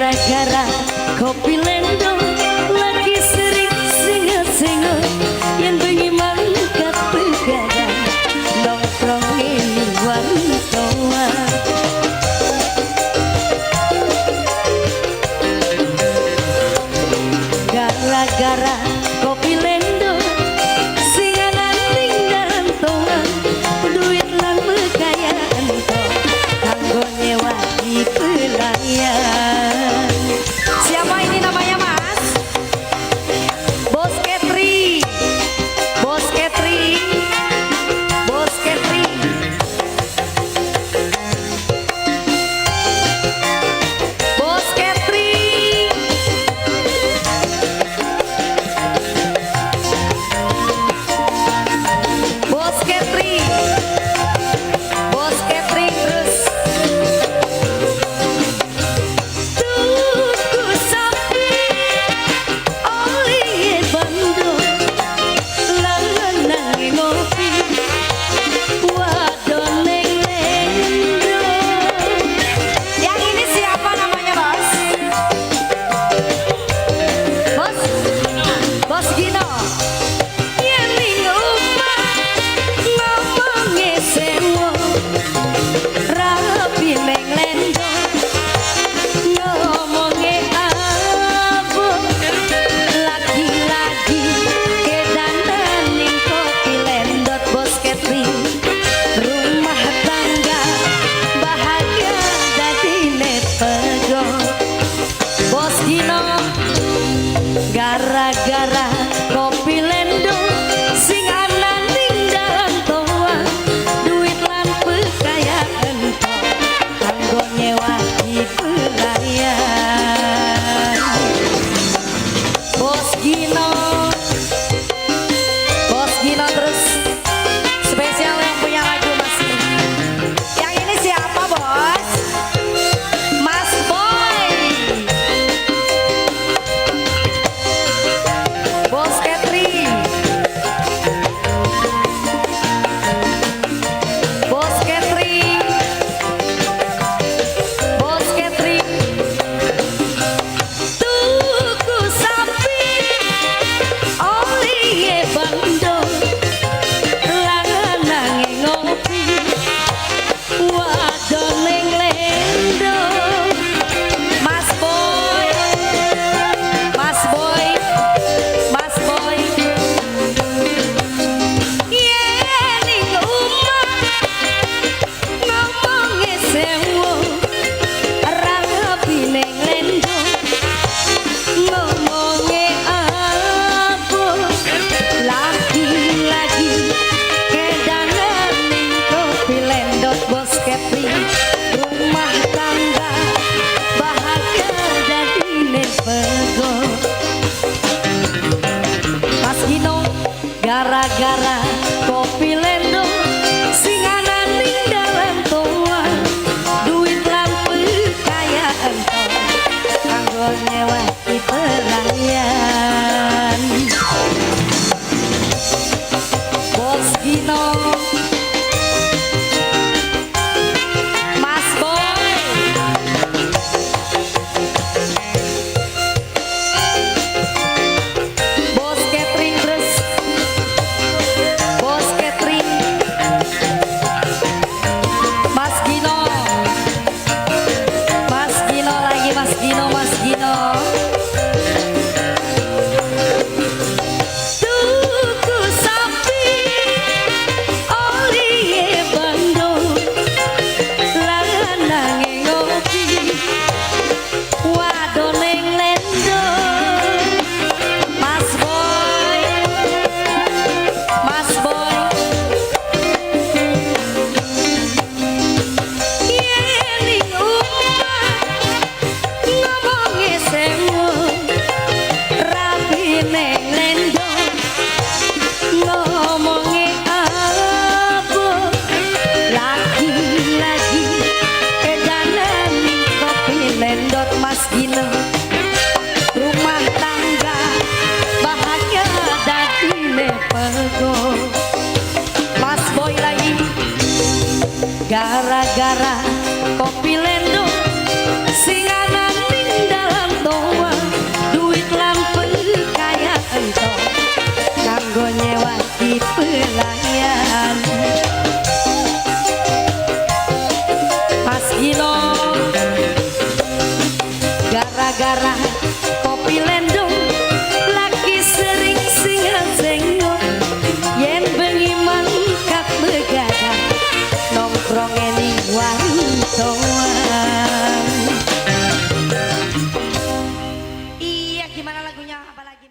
Gara-gara kopi lendo lagi sering singa-singa, yen bengi mangkat begadang nongkrong ning warung toa. Gara-gara kopi lendo sing ana ning dalan toa, duit lan kekayaan to kanggo nyewa di pelayan. Siapa ini namanya, Mas? Bos Ketri. Bos Ketri. Bos Ketri. Bos Ketri. Bos Ketri. Bos Ketri terus. Tuku sapi oleh bando lanang ngopi wadon ning lendo. Yang ini siapa namanya, Bos? Bos? Bos Gino. Yen ning omah ngomonge sewo, rapi ning lendo ngomonge abu. Lagi-lagi kedanan ning kopi lendot Bos Ketri, rumah tangga bahagia dadine pego. Bos Gino, gara-gara kopi lendo sing ana ning dalan toa, duit lan kekayaan to kanggo nyewa di pelayan. Bos Gino. Bos Gino terus. Spesial yang punya lagu Mas. Yang ini siapa, Bos? Mas Boy. Bos Ketri. Bos Ketri. Bos Ketri. Tuku sapi oleh bando lanang ngopi wadon ning lendo. Mas Boy. Mas Boy. Mas Boy. Yen ning omah ngomonge sewo, rapi ning lendo ngomonge abu. Lagi-lagi kedanan ning kopi lendot Bos Ketri, rumah tangga bahagia dadine pego. Mas Gino, gara-gara kopi lendo sing ana ning dalan toa, duit lan kekayaan to kanggo nyewa di pelayan. Bos Gino. Mas Boy. Bos Catering terus. Bos Catering. Mas Gino. Mas Gino lagi, Mas Gino, Mas Gino. Gimana lagunya? Apalagi?